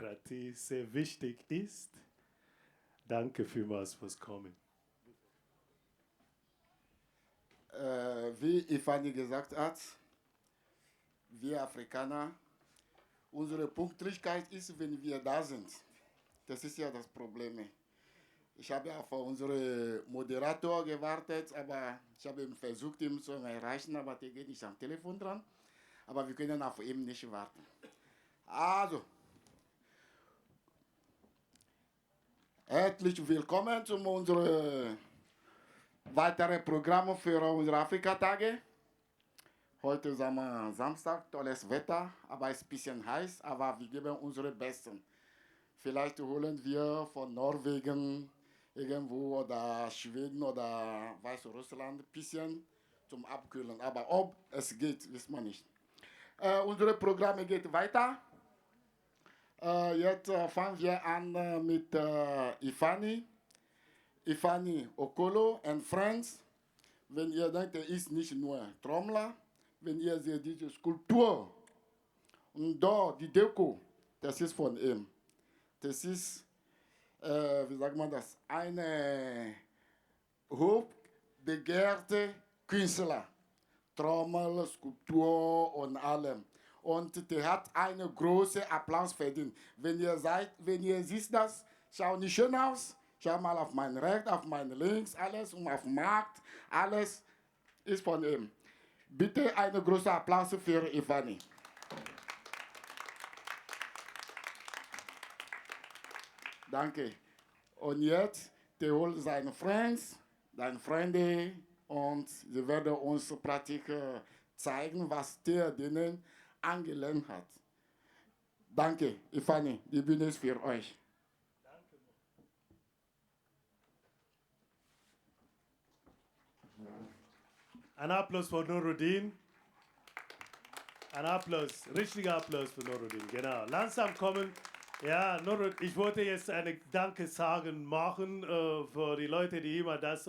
Demokratie sehr wichtig ist. Danke vielmals fürs Kommen. Äh, wie Ifani gesagt hat, wir Afrikaner, unsere Pünktlichkeit ist, wenn wir da sind. Das ist ja das Problem. Ich habe ja auf unseren Moderator gewartet, aber ich habe ihm versucht, ihn zu erreichen, aber der geht nicht am Telefon dran. Aber wir können auf ihn nicht warten. Also, herzlich willkommen zu unserem weiteren Programm für unsere Afrika-Tage. Heute ist am Samstag, tolles Wetter, aber es ist ein bisschen heiß, aber wir geben unsere Besten. Vielleicht holen wir von Norwegen irgendwo oder Schweden oder Weißrussland ein bisschen zum Abkühlen. Aber ob es geht, wissen wir nicht. Äh, unsere Programme geht weiter. Äh, jetzt äh, fangen wir an äh, mit äh, Ifani. Ifani Okolo and Friends. Wenn ihr denkt, er ist nicht nur Trommler, wenn ihr seht diese Skulptur und da die Deko, das ist von ihm. Das ist, äh, wie sagt man das, eine hochbegehrte Künstler. Trommel, Skulptur und allem. Und der hat eine große Applaus verdient. Wenn ihr seid, wenn ihr seht das, schaut nicht schön aus. Schau mal auf mein rechts, auf mein links, alles und auf dem Markt, alles ist von ihm. Bitte eine große Applaus für Ivani. Danke. Und jetzt, der holt seine Friends, seine Freunde und sie werden uns praktisch zeigen, was der denen angelernt hat. Danke, Ifani, die Bühne ist für euch. Ein Applaus für Nuruddin. Ein Applaus, richtiger Applaus für Nuruddin, genau. Langsam kommen. Ja, Nuruddin, ich wollte jetzt eine Danke sagen machen äh, für die Leute, die immer das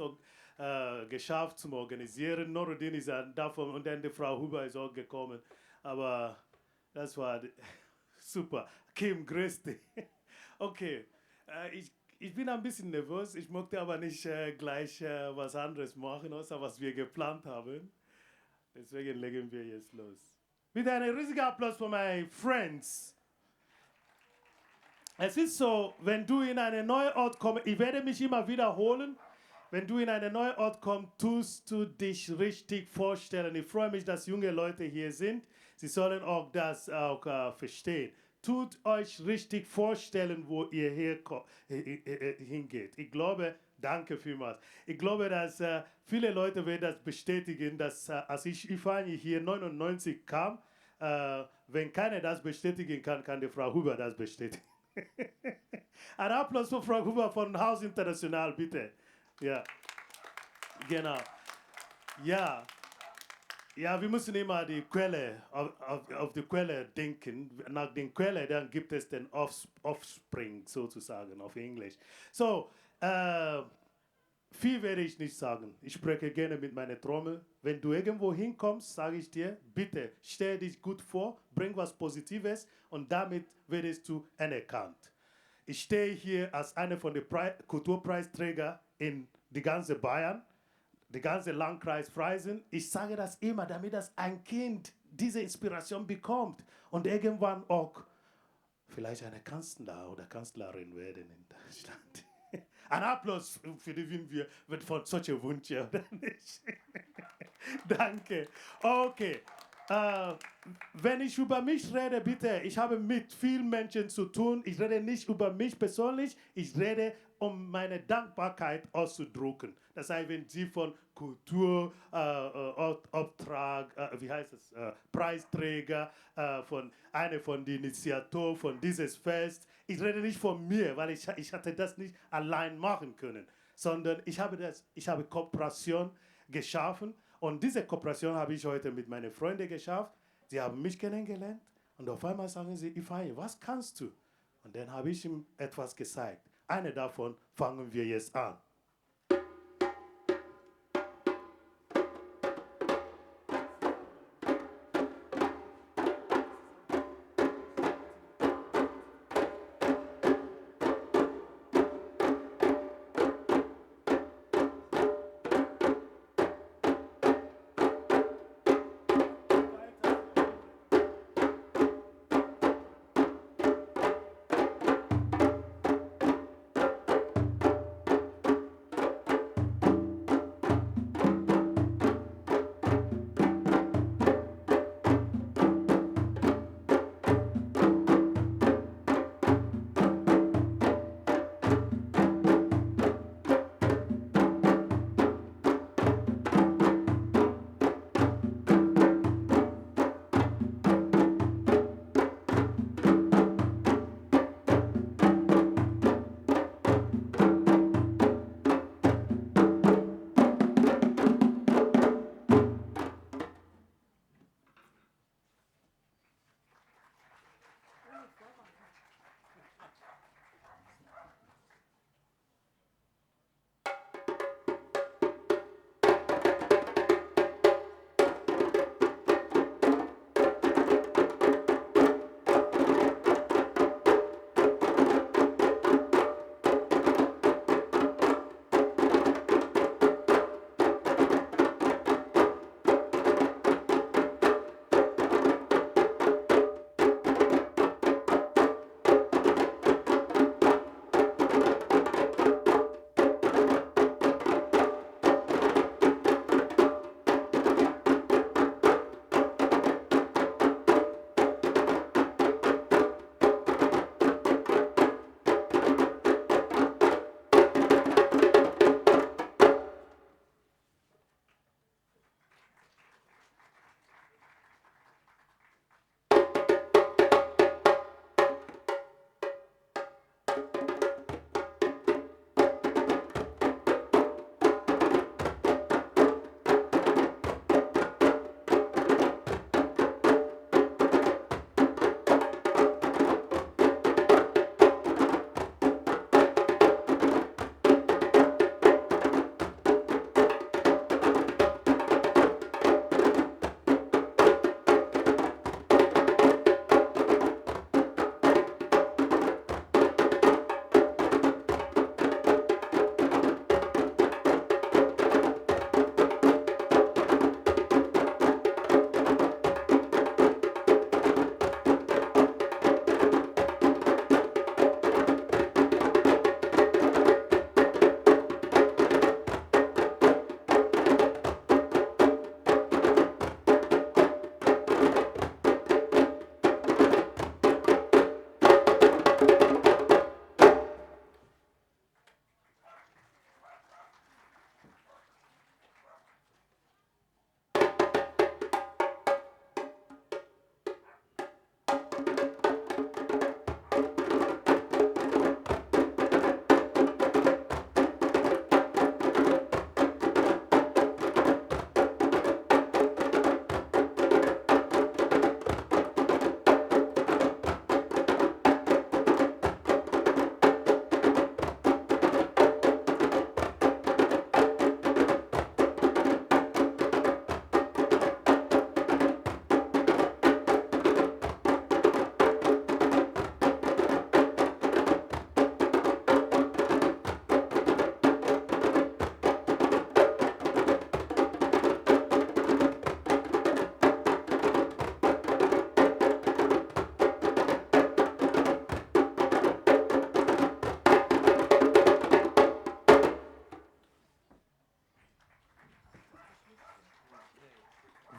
äh, geschafft zum Organisieren. Nuruddin ist davon und dann die Frau Huber ist auch gekommen. Aber das war super. Kim, grüß dich. Okay, äh, ich, ich bin ein bisschen nervös. Ich möchte aber nicht äh, gleich äh, was anderes machen, außer was wir geplant haben. Deswegen legen wir jetzt los. Mit einem riesigen Applaus für meine Friends. Es ist so, wenn du in einen neuen Ort kommst, ich werde mich immer wiederholen, wenn du in einen neuen Ort kommst, tust du dich richtig vorstellen. Ich freue mich, dass junge Leute hier sind. Sie sollen auch das auch äh, verstehen. Tut euch richtig vorstellen, wo ihr hingeht. Ich glaube, danke vielmals. Ich glaube, dass äh, viele Leute werden das bestätigen, dass äh, als ich Ifani hier 99 kam, äh, wenn keiner das bestätigen kann, kann die Frau Huber das bestätigen. Ein Applaus für Frau Huber von Haus International, bitte. Ja, genau. Ja, ja, wir müssen immer die Quelle, auf, auf, auf die Quelle denken. Nach den Quelle, dann gibt es den Offspring sozusagen auf Englisch. So, äh, viel werde ich nicht sagen. Ich spreche gerne mit meiner Trommel. Wenn du irgendwo hinkommst, sage ich dir, bitte stell dich gut vor, bring was Positives und damit wirst du anerkannt. Ich stehe hier als einer von den Kulturpreisträgern in die ganze Bayern, die ganze Landkreis Freising. Ich sage das immer, damit das ein Kind diese Inspiration bekommt und irgendwann auch vielleicht eine Kanzler oder Kanzlerin werden in Deutschland. Ein Applaus für die wir wird von solchen Wünschen, oder nicht? Danke. Okay. Äh, wenn ich über mich rede, bitte, ich habe mit vielen Menschen zu tun. Ich rede nicht über mich persönlich, ich rede, um meine Dankbarkeit auszudrücken. Das heißt, wenn Sie von Kulturauftrag, äh, äh, wie heißt es, äh, Preisträger, äh, von einer von den Initiatoren von dieses Fest, ich rede nicht von mir, weil ich, ich hatte das nicht allein machen können, sondern ich habe, das, ich habe Kooperation geschaffen und diese Kooperation habe ich heute mit meinen Freunden geschafft. Sie haben mich kennengelernt und auf einmal sagen sie, Ifeanyi, was kannst du? Und dann habe ich ihm etwas gezeigt. Eine davon fangen wir jetzt an.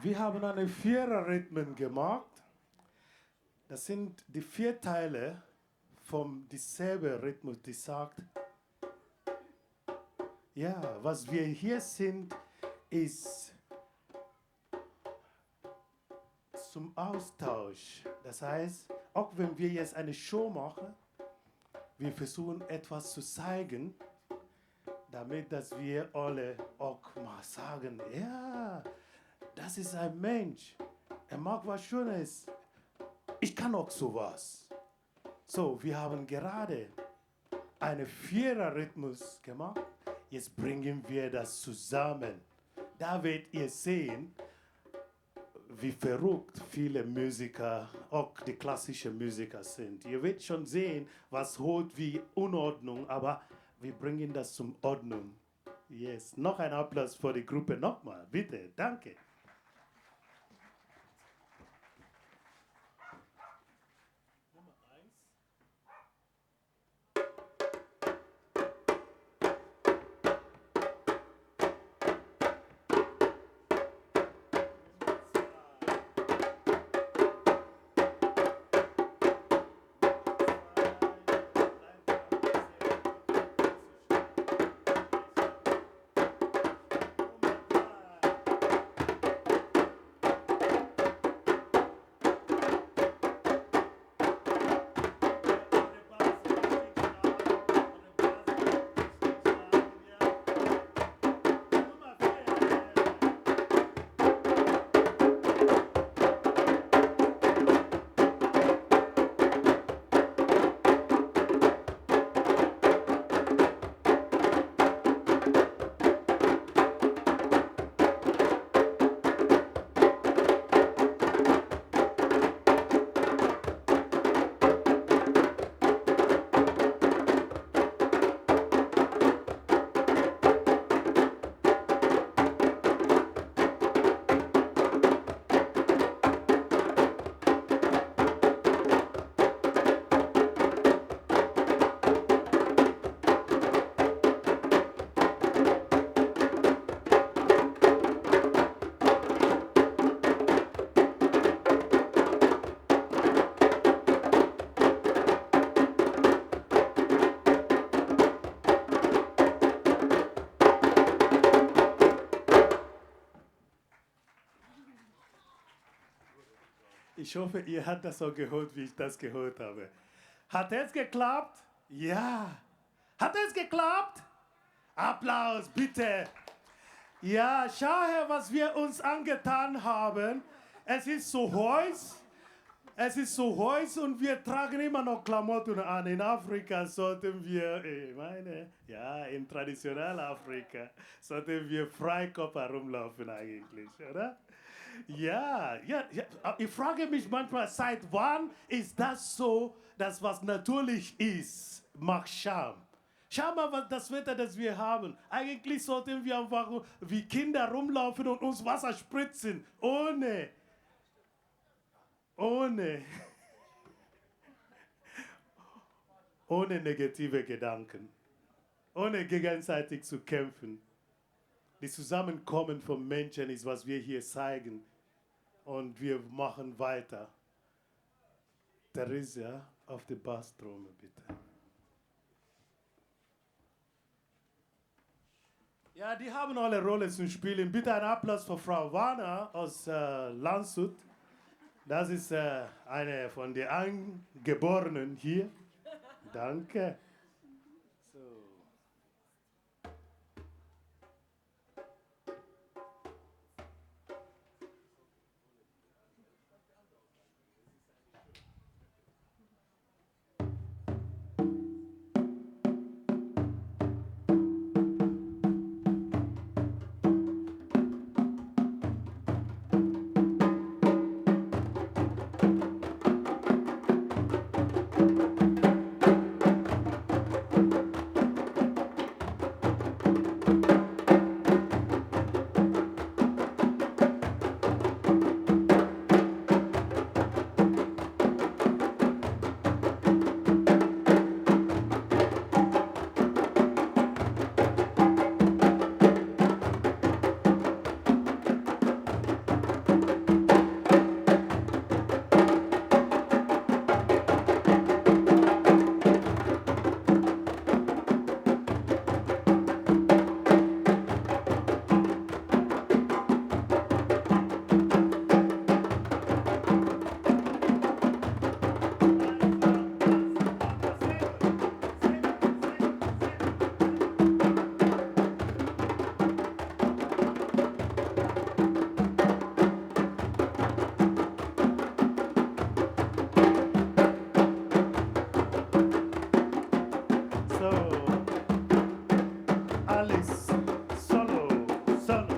Wir haben eine Viererrhythmen gemacht. Das sind die vier Teile vom dieselbe Rhythmus, die sagt, ja, was wir hier sind, ist zum Austausch. Das heißt, auch wenn wir jetzt eine Show machen, wir versuchen etwas zu zeigen, damit dass wir alle auch mal sagen, ja, das ist ein Mensch, er mag was Schönes, ich kann auch sowas. So, wir haben gerade einen Viererrhythmus gemacht, jetzt bringen wir das zusammen. Da werdet ihr sehen, wie verrückt viele Musiker, auch die klassischen Musiker sind. Ihr werdet schon sehen, was holt wie Unordnung, aber wir bringen das zum Ordnung. Yes. Noch ein Applaus für die Gruppe nochmal, bitte, danke. Nummer 1. Ich hoffe, ihr habt das auch gehört, wie ich das gehört habe. Hat es geklappt? Ja. Hat es geklappt? Applaus, bitte. Ja, schau her, was wir uns angetan haben. Es ist so heiß. Es ist so heiß und wir tragen immer noch Klamotten an. In Afrika sollten wir, ich meine, ja, in traditionell Afrika sollten wir Freikörper rumlaufen eigentlich, oder? Ja, ja, ja. Ich frage mich manchmal, seit wann ist das so, dass was natürlich ist, macht Scham? Schau mal, was das Wetter, das wir haben. Eigentlich sollten wir einfach wie Kinder rumlaufen und uns Wasser spritzen. Ohne. Ohne. Ohne negative Gedanken. Ohne gegenseitig zu kämpfen. Die Zusammenkommen von Menschen ist, was wir hier zeigen. Und wir machen weiter. Theresia, auf die Basstrommel, bitte. Ja, die haben alle Rolle zu spielen. Bitte einen Applaus für Frau Warner aus Landshut. Das ist eine von den Angeborenen hier. Danke. So. So, Alice, Solo, Solo.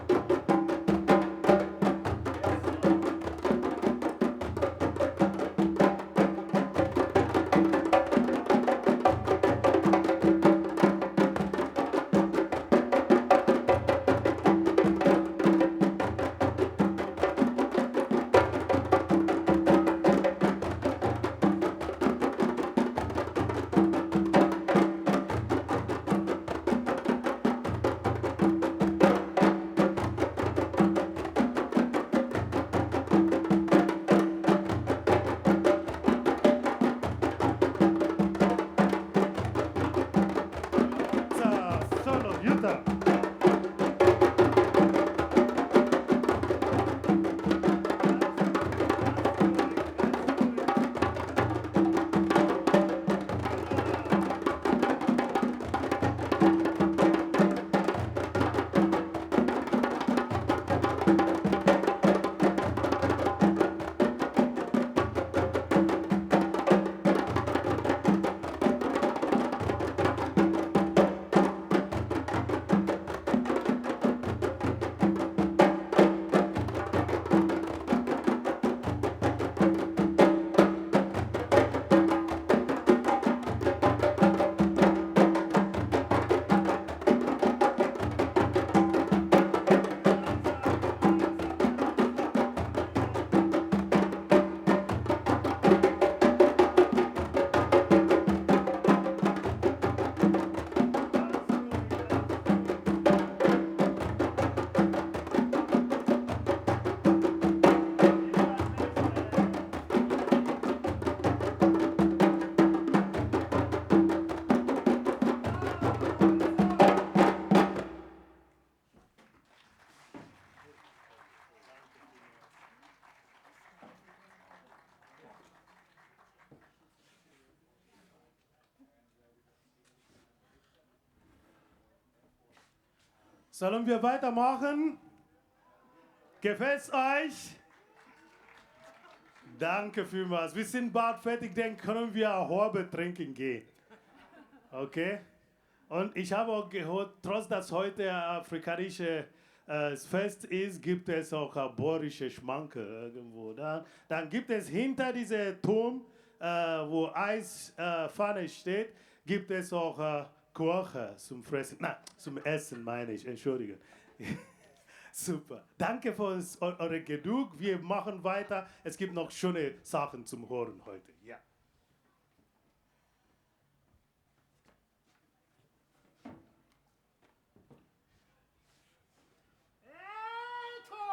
Jutta, Solo, Jutta. Sollen wir weitermachen? Gefällt's euch? Danke vielmals. Wir sind bald fertig, dann können wir Ahorbe trinken gehen. Okay? Und ich habe auch gehört, trotz dass heute afrikanische Fest ist, gibt es auch aborische Schmanke irgendwo. Dann gibt es hinter diesem Turm, wo Eispfanne steht, gibt es auch Kuchen zum Fressen. Nein, zum Essen meine ich, entschuldigen. Super. Danke für eure Geduld. Wir machen weiter. Es gibt noch schöne Sachen zum Hören heute. Ja. Echo!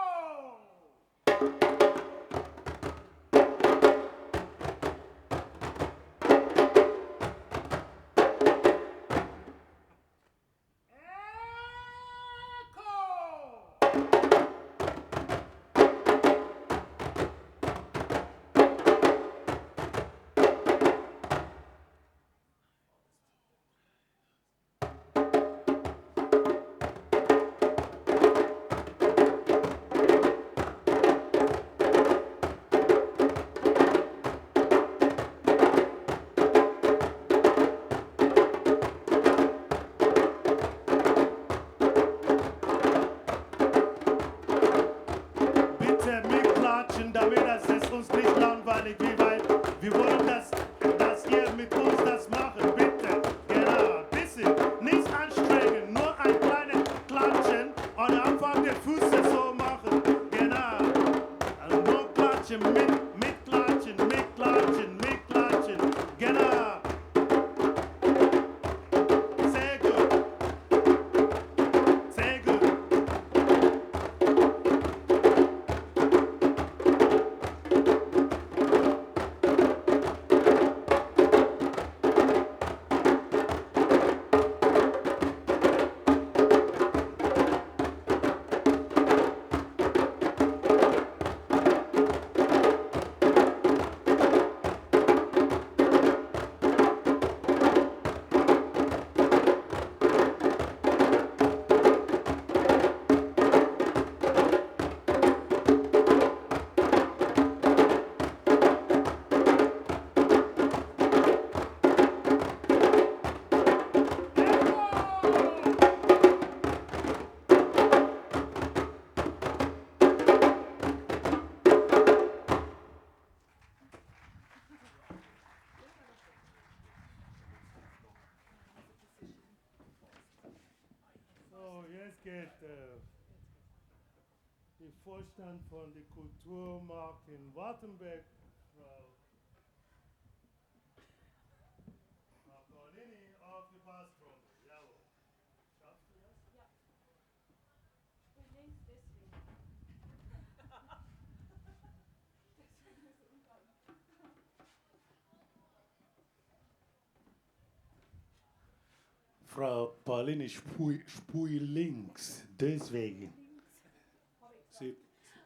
Jetzt geht äh, die Vorstand von der Kulturmarkt in Wartenberg, Frau, Frau Paulini, auf die Basstrommel. Jawohl. Schaffst du das? Ja. Ich bin links deswegen. Deswegen ist es ungerade. Frau Paulini spui, spui links, deswegen. Sie,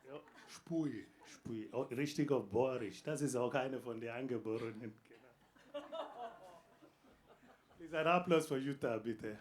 ja, spui, spui, oh, richtig auf Borisch. Das ist auch eine von den Angeborenen. Genau. Please, ein Applaus für Jutta, bitte.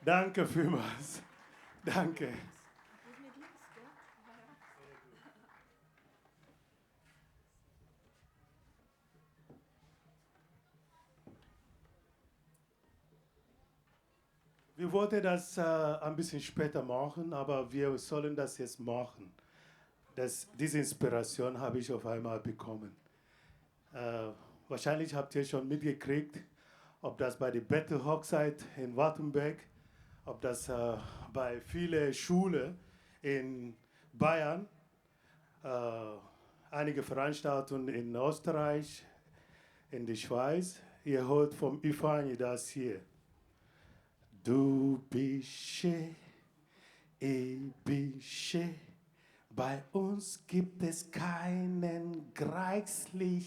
Danke vielmals. Danke. Geht mit links, gell? Wir wollten das äh, ein bisschen später machen, aber wir sollen das jetzt machen. Das, diese Inspiration habe ich auf einmal bekommen. Äh, wahrscheinlich habt ihr schon mitgekriegt, ob das bei der Battle Hochzeit in Wartenberg, ob das äh, bei vielen Schulen in Bayern, äh, einige Veranstaltungen in Österreich, in der Schweiz. Ihr hört vom Ifani das hier. Du bist schön, ich bin schön. Bei uns gibt es keinen Greisliche.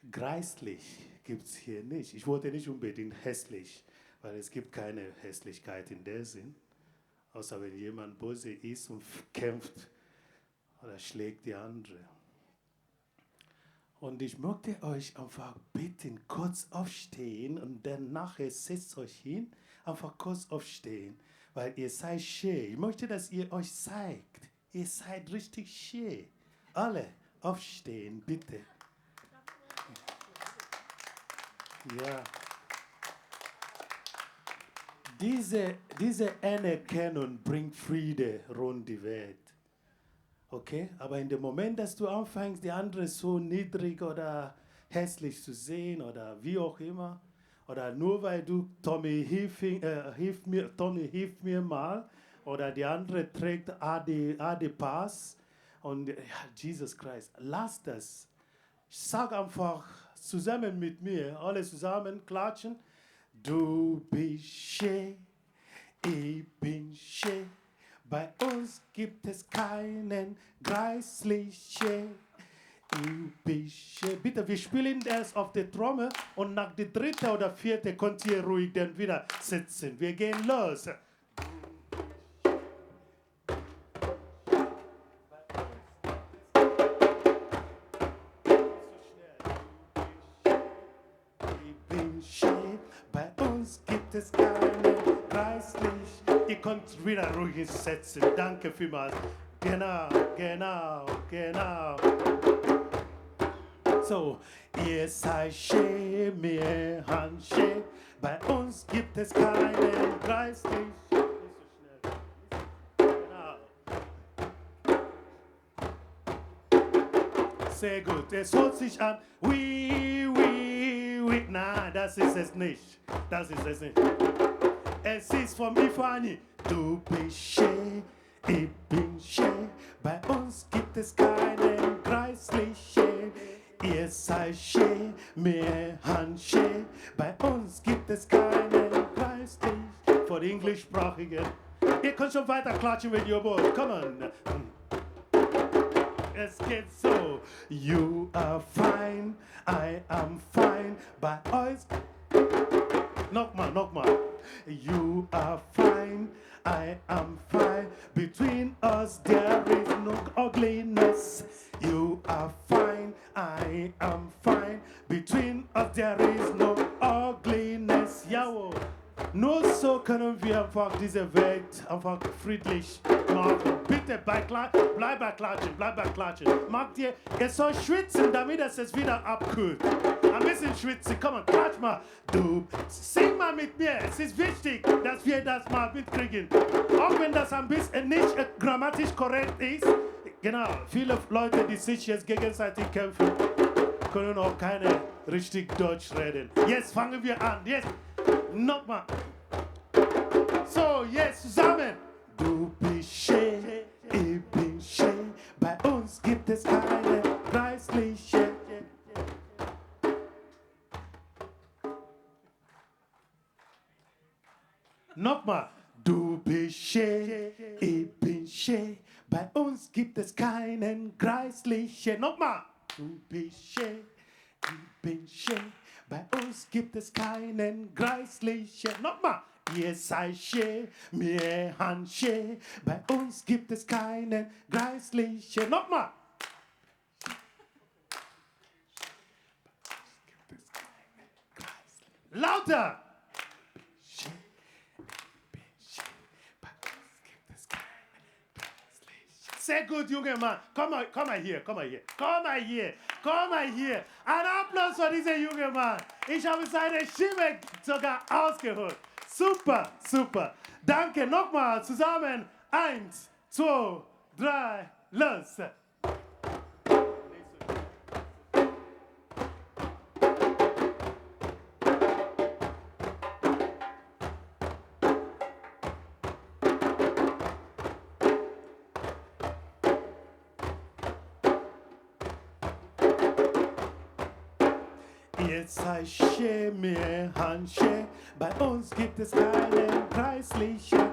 Greislich gibt es hier nicht. Ich wollte nicht unbedingt hässlich, weil es gibt keine Hässlichkeit in der Sinn. Außer wenn jemand böse ist und kämpft oder schlägt die andere. Und ich möchte euch einfach bitten, kurz aufstehen und dann nachher setzt euch hin, einfach kurz aufstehen, weil ihr seid schön. Ich möchte, dass ihr euch zeigt. Ihr seid richtig schön. Alle aufstehen, bitte. Ja. Diese, diese Anerkennung bringt Friede rund die Welt. Okay, aber in dem Moment, dass du anfängst, die andere so niedrig oder hässlich zu sehen oder wie auch immer, oder nur weil du Tommy hilf, hilf mir, Tommy hilf mir mal, oder die andere trägt AD, AD Pass und ja, Jesus Christ, lass das. Sag einfach zusammen mit mir, alle zusammen klatschen. Du bist schön, ich bin schön. Bei uns gibt es keinen Greislichen. Ich bin schön. Bitte, wir spielen erst auf der Trommel und nach der dritten oder vierten könnt ihr ruhig dann wieder sitzen. Wir gehen los. Ich bin schön, bei uns gibt es keine Kreislich. Ihr könnt wieder ruhig setzen. Danke vielmals. Genau, genau, genau. So, ihr seid schön, mir han schön. Bei uns gibt es keinen Kreislich. Nicht so schnell. Genau. Sehr gut. Es hört sich an. Wi, wi, wi. Nein, das ist es nicht. Das ist es nicht. Es ist vom Ifani. Du bist schön, ich bin schön. Bei uns gibt es keinen Kreislichen. Ihr seid schön, mir han schön. Bei uns gibt es keinen Kreislichen. Für die Englischsprachigen. Ihr könnt schon weiter klatschen, wenn ihr wollt. Come on. Es geht so. You are fine, I am fine. Bei uns. Nochmal, nochmal. You are fine, I am fine. Between us there is no ugliness. You are fine, I am fine. Between us there is no ugliness. Jawohl. Nur so können wir einfach diese Welt einfach friedlich machen. Bitte bei bleib bei Klatschen, bleib bei Klatschen. Mag dir, es soll schwitzen, damit es es wieder abkühlt. Ein bisschen schwitzen, komm on, klatsch mal. Du, sing mal mit mir. Es ist wichtig, dass wir das mal mitkriegen. Auch wenn das ein bisschen nicht grammatisch korrekt ist. Genau, viele Leute, die sich jetzt gegenseitig kämpfen, können auch keine richtig Deutsch reden. Jetzt fangen wir an. Jetzt nochmal. So, jetzt zusammen. Du bist schön, ich bin schön. Bei uns gibt es keine Preisliche. Nochmal. Du bist schön, ich bin schön. Bei uns gibt es keinen Greislichen. Nochmal. Du bist schön, ich bin schön. Bei uns gibt es keinen Greislichen. Nochmal. Ihr seid schön, mir han schön. Bei uns gibt es keinen Greislichen. Nochmal. Lauter! Sehr gut, junger Mann. Komm mal, komm mal hier, komm mal hier, komm mal hier, komm mal hier. Ein Applaus für diesen jungen Mann. Ich habe seine Stimme sogar ausgeholt. Super, super. Danke nochmal zusammen. 1, 2, 3, los. Ihr seid schön, mir han schön. Bei uns gibt es keinen Preislichen.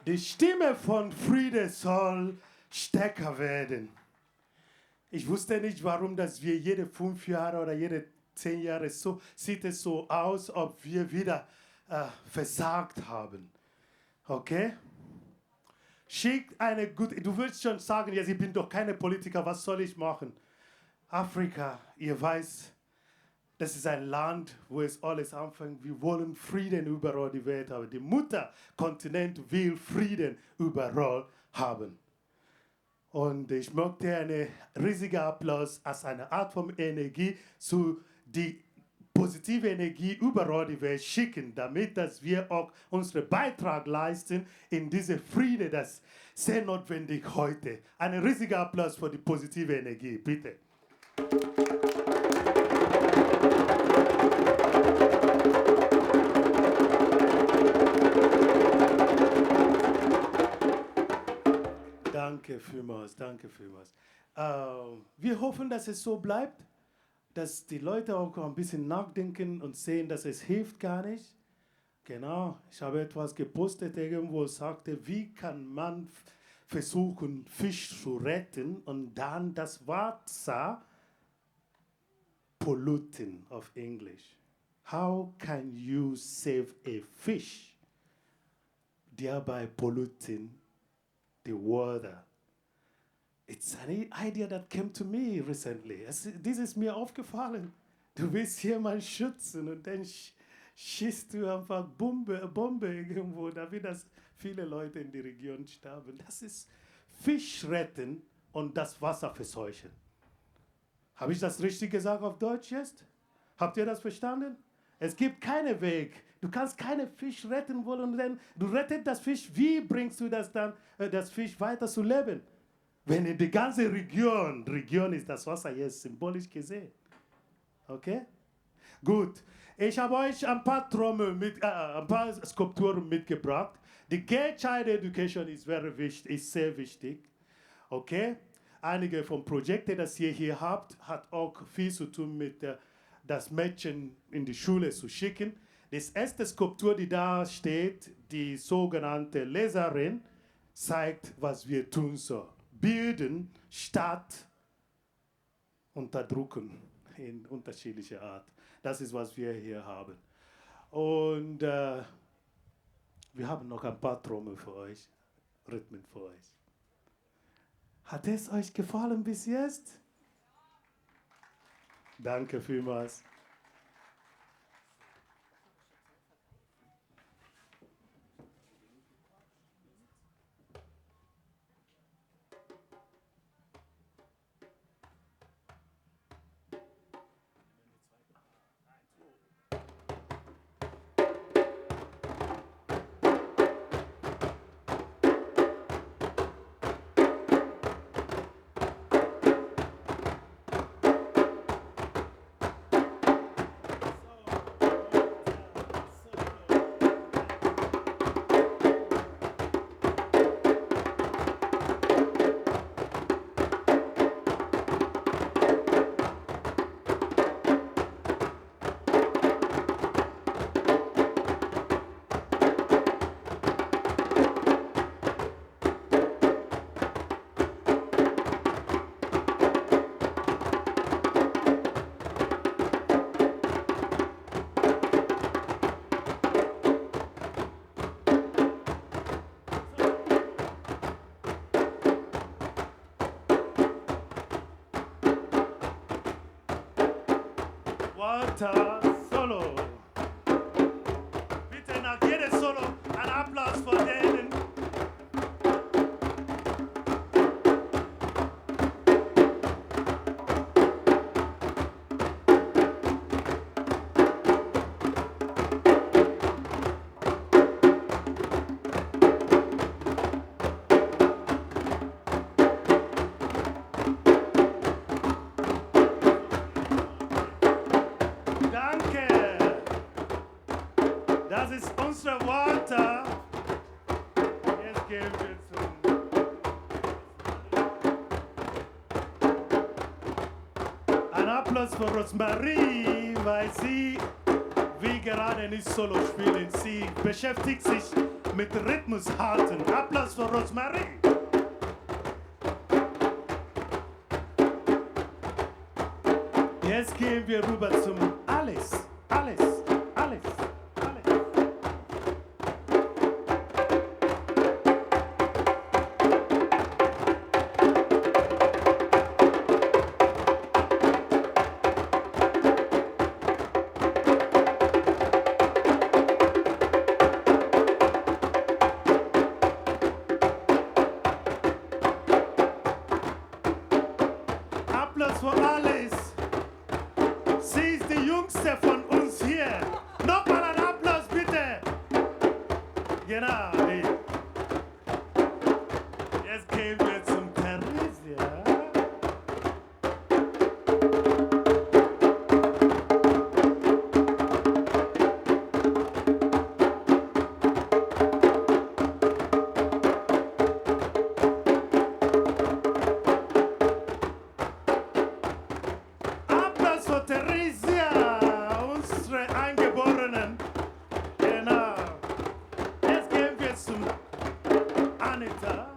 Die Stimme von Friede soll stärker werden. Ich wusste nicht, warum, dass wir jede 5 Jahre oder jede 10 Jahre so, sieht es so aus, ob wir wieder versagt haben. Okay? Schickt eine gute, du würdest schon sagen, ja, ich bin doch keine Politiker, was soll ich machen? Afrika, ihr weißt, das ist ein Land, wo es alles anfängt. Wir wollen Frieden überall die Welt haben. Die Mutterkontinent will Frieden überall haben. Und ich möchte einen riesigen Applaus als eine Art von Energie zu die positive Energie überall die Welt schicken, damit dass wir auch unseren Beitrag leisten in diese Friede, das sehr notwendig heute. Einen riesigen Applaus für die positive Energie, bitte. Danke vielmals, danke vielmals. Wir hoffen, dass es so bleibt, dass die Leute auch ein bisschen nachdenken und sehen, dass es hilft gar nicht. Genau, ich habe etwas gepostet irgendwo, sagte, wie kann man versuchen, Fisch zu retten und dann das Wasser polluten auf Englisch. How can you save a fish, thereby polluting the water? It's an idea that came to me recently. Dies ist mir aufgefallen. Du willst jemanden schützen und dann schießt du einfach Bombe irgendwo, damit das viele Leute in die Region sterben. Das ist Fisch retten und das Wasser verseuchen. Habe ich das richtig gesagt auf Deutsch jetzt? Habt ihr das verstanden? Es gibt keinen Weg. Du kannst keinen Fisch retten wollen, denn du rettest das Fisch. Wie bringst du das dann, das Fisch weiter zu leben? Wenn in die ganze Region ist das Wasser jetzt symbolisch gesehen. Okay? Gut. Ich habe euch ein paar Trommeln mit, ein paar Skulpturen mitgebracht. Die Girl Child Education ist very wichtig, ist sehr wichtig. Okay? Einige von Projekten, das ihr hier habt, hat auch viel zu tun mit das Mädchen in die Schule zu schicken. Die erste Skulptur, die da steht, die sogenannte Leserin, zeigt, was wir tun sollen. Bilden statt unterdrücken in unterschiedlicher Art. Das ist, was wir hier haben. Und wir haben noch ein paar Trommeln für euch, Rhythmen für euch. Hat es euch gefallen bis jetzt? Danke vielmals. Walter Solo. Bitte nach jedem Solo einen Applaus vor denen. Danke. Das ist unsere Walter. Jetzt gehen wir zum Ein Applaus für Rosmarie, weil sie Will gerade nicht Solo spielen. Sie beschäftigt sich mit Rhythmus halten. Applaus für Rosmarie. Jetzt gehen wir rüber zum Alice. Alice, Alice, Alice. Applaus für Alice. Sie ist die jüngste von uns hier. Nochmal einen Applaus bitte. Genau. Die. Jetzt gehen wir zum Theresia. Applaus für Theresia, unsere Eingeborenen. Genau. Jetzt gehen wir zum Anita.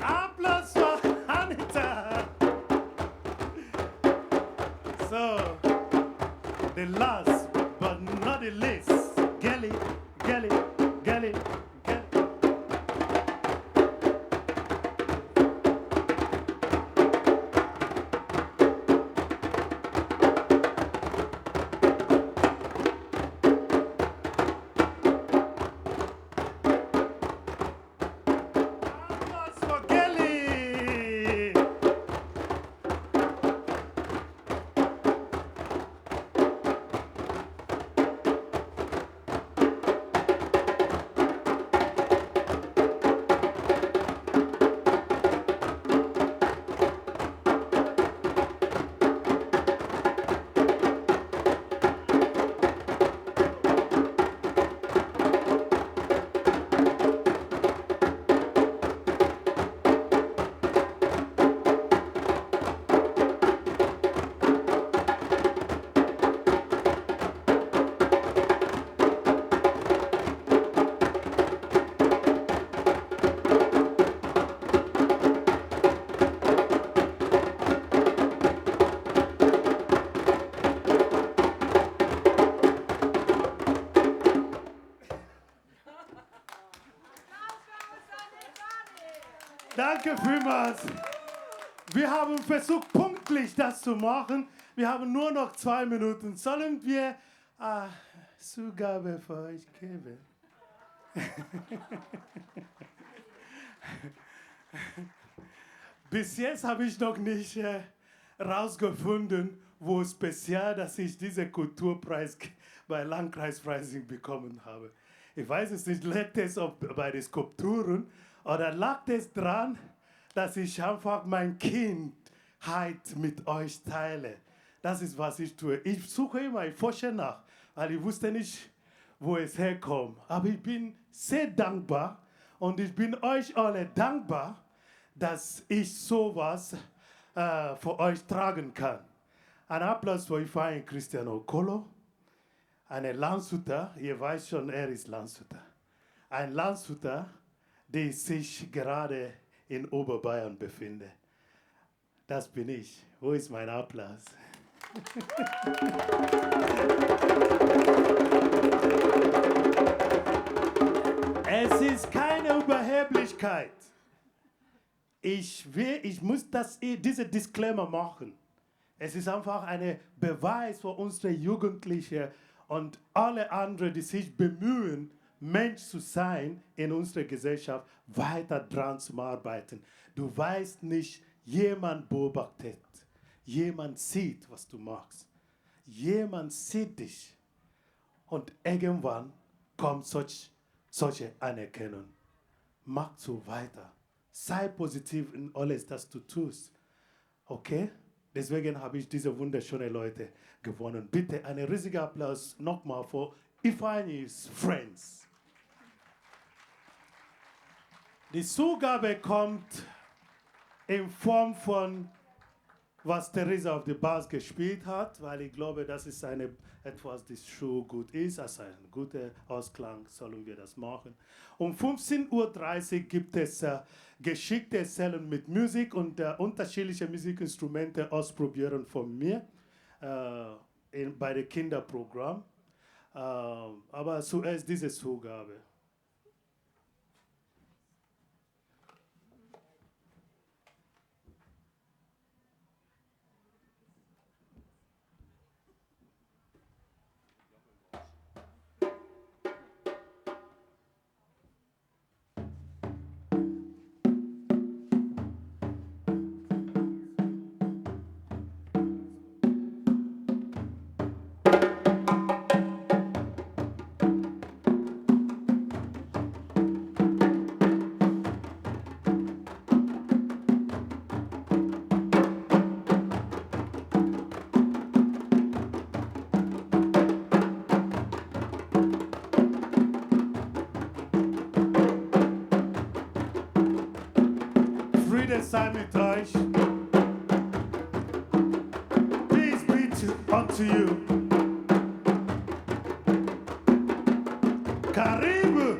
Applaus für Anita. So, the last but not the least, Gelly, Gelly, Gelly, Gelly. Applaus für Gelly. Danke vielmals. Wir haben versucht, pünktlich das zu machen. Wir haben nur noch 2 Minuten. Sollen wir Zugabe für euch geben? Bis jetzt habe ich noch nicht rausgefunden, wo speziell, dass ich diesen Kulturpreis bei Landkreis Freising bekommen habe. Ich weiß es nicht, lag es ob bei den Skulpturen oder lag es dran, dass ich einfach mein Kindheit mit euch teile. Das ist, was ich tue. Ich suche immer, ich forsche nach, weil ich wusste nicht, wo es herkommt. Aber ich bin sehr dankbar und ich bin euch alle dankbar, dass ich sowas für euch tragen kann. Ein Applaus für Ifeanyi Christian Okolo, eine Landshuter, ihr weißt schon, er ist Landshuter. Ein Landshuter, der sich gerade in Oberbayern befindet. Das bin ich. Wo ist mein Applaus? Es ist keine Überheblichkeit. Ich muss diese Disclaimer machen. Es ist einfach ein Beweis für unsere Jugendlichen und alle anderen, die sich bemühen, Mensch zu sein in unserer Gesellschaft, weiter dran zu arbeiten. Du weißt nicht, jemand beobachtet, jemand sieht, was du machst. Jemand sieht dich. Und irgendwann kommt solche Anerkennung. Mach so weiter. Sei positiv in alles, das du tust. Okay? Deswegen habe ich diese wunderschönen Leute gewonnen. Bitte einen riesigen Applaus nochmal für Ifeanyi's Friends. Die Zugabe kommt in Form von, was Theresa auf der Bass gespielt hat, weil ich glaube, das ist etwas, das schon gut ist, also ein guter Ausklang, sollen wir das machen. Um 15:30 Uhr gibt es Geschichte erzählen mit Musik und unterschiedliche Musikinstrumente ausprobieren von mir bei dem Kinderprogramm. Aber zuerst diese Zugabe. Friede sei mit euch. Peace be unto you. Karibu.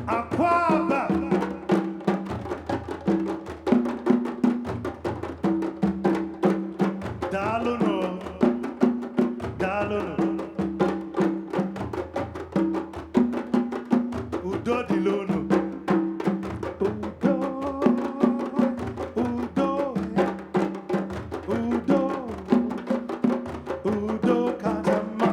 Akwaba. Daluno. Daluno. Udo diluno. Udo, Udo, Udo, Udo Kajama.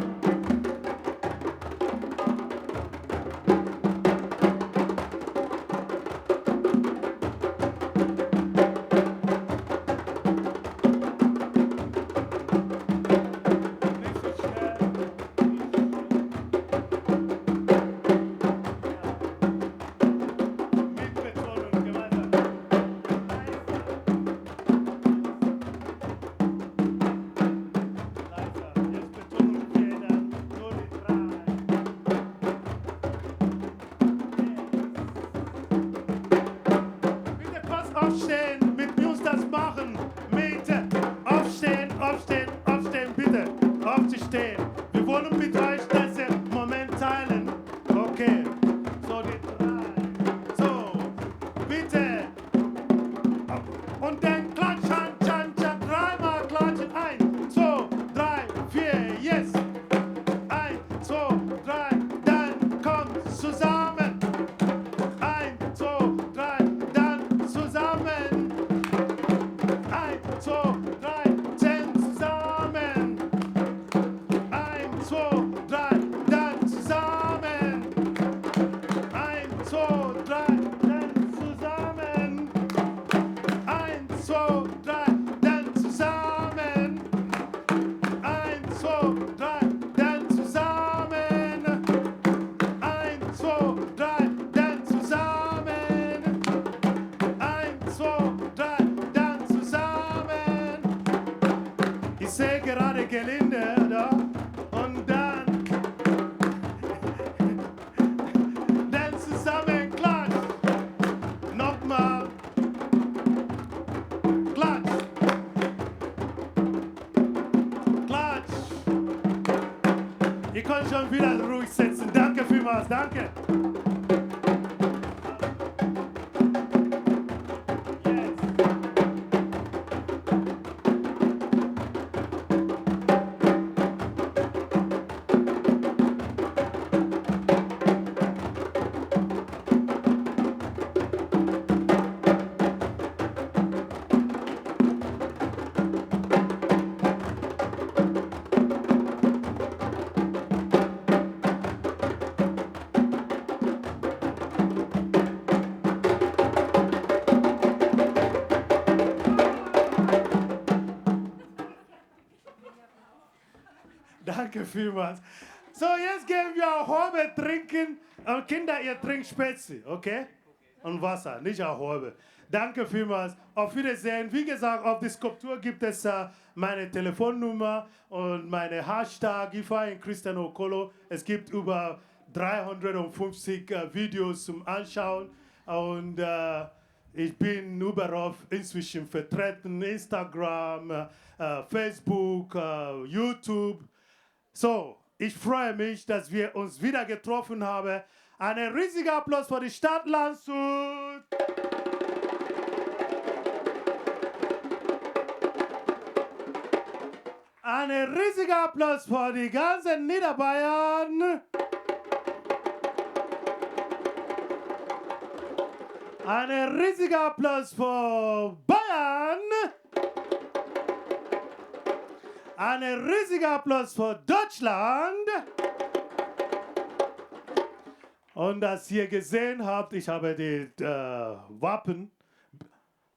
Bitte kurz aufstehen, mit uns das machen. Bitte aufstehen, aufstehen, aufstehen, bitte. Aufzustehen. Wir wollen mit euch das Moment teilen. Okay. So, die drei. So, bitte. Und dann klatschen, tschan, tschan, dreimal klatschen. 1, 2, 3, 4, yes. 1, 2, 3, dann kommt zusammen. 1, 2, 3, dann zusammen. 1, 2, 3, 10 zusammen. 1, 2, 3, dann zusammen. 1, 2, 3, dann zusammen. 1, 2, 3, dann zusammen. 1, 2, 3, dann zusammen. 1, 2, 3, dann zusammen. 1, 2, 3, dann zusammen. Ich sehe gerade Gelinde da. Und dann zusammen klatsch. Nochmal. Klatsch. Klatsch. Ihr könnt schon wieder ruhig sitzen. Danke vielmals. Danke. Danke vielmals. So, jetzt gehen wir auch Horbe trinken. Und Kinder, ihr trinkt Spezi, okay? Und Wasser, nicht Ahorbe. Danke vielmals. Auf Wiedersehen. Wie gesagt, auf der Skulptur gibt es meine Telefonnummer und meine Hashtag Ifeanyi Christian Okolo. Es gibt über 350 Videos zum Anschauen. Und ich bin überall inzwischen vertreten. Instagram, Facebook, YouTube. So, ich freue mich, dass wir uns wieder getroffen haben. Einen riesigen Applaus für die Stadt Landshut. Einen riesigen Applaus für die ganzen Niederbayern. Einen riesigen Applaus für Bayern. Einen riesigen Applaus für Deutschland. Und als ihr gesehen habt, ich habe die Wappen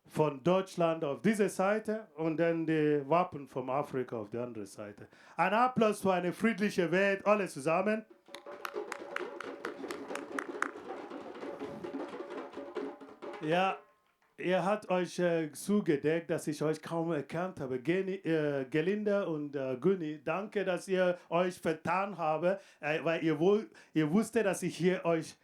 von Deutschland auf dieser Seite und dann die Wappen von Afrika auf der anderen Seite. Ein Applaus für eine friedliche Welt, alle zusammen. Ja, ihr habt euch zugedeckt, dass ich euch kaum erkannt habe. Gelinde und Günni, danke, dass ihr euch vertan habt, weil ihr wusstet, dass ich euch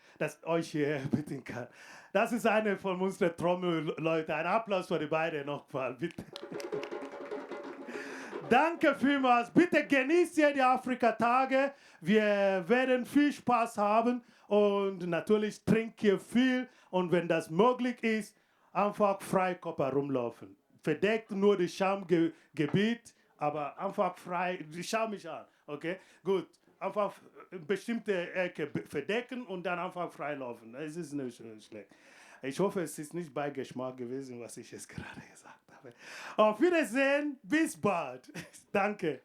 hier bitten kann. Das ist eine von unseren Trommelleuten. Ein Applaus für die beiden nochmal, bitte. Danke vielmals. Bitte genießt ihr die Afrika-Tage. Wir werden viel Spaß haben und natürlich trinkt ihr viel. Und wenn das möglich ist, einfach Freikörper rumlaufen. Verdeckt nur das Schamgebiet, aber einfach frei. Schau mich an, okay? Gut. Einfach bestimmte Ecke verdecken und dann einfach freilaufen. Es ist nicht schlecht. Ich hoffe, es ist nicht Beigeschmack gewesen, was ich jetzt gerade gesagt habe. Auf Wiedersehen, bis bald. Danke.